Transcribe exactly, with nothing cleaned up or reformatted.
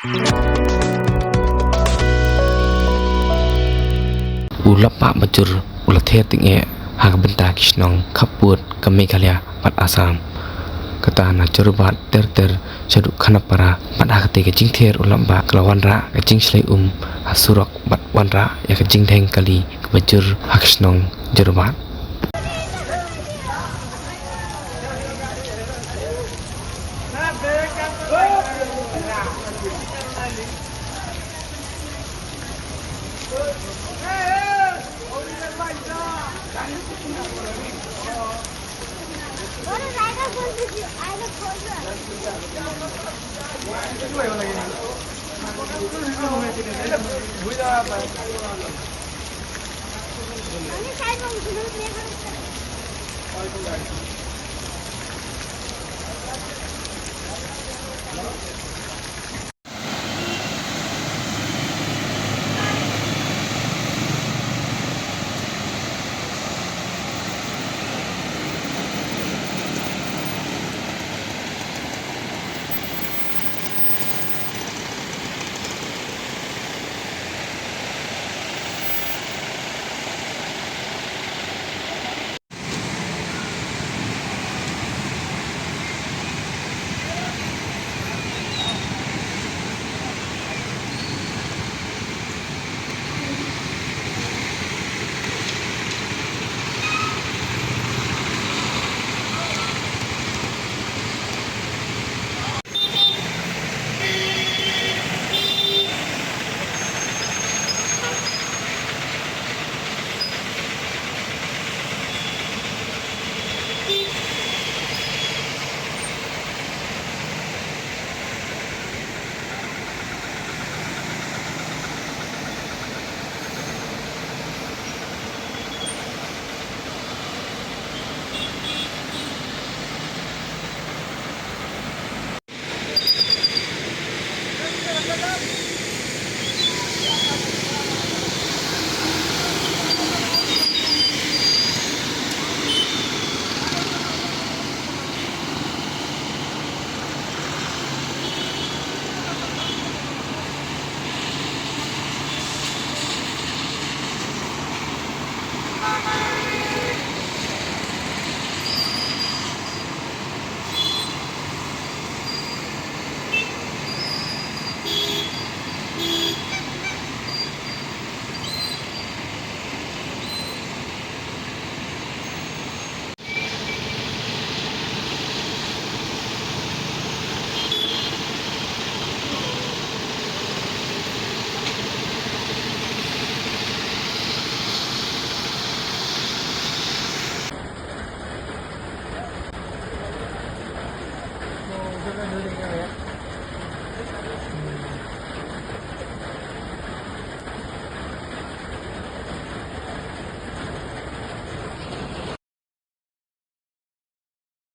U Lapbah Bajur u la ther tyngeh ha ka bynta ki shnong khappud ka Meghalaya bad Assam. Kata na Jorabat ter ter shaduh Khanapara bad ha kata ka jingther u Lapbah ka la wanrah ka jingshlei um ha surok bad wanrah ïa ka jingdheng kali kaba jur ha ka shnong Jorabat.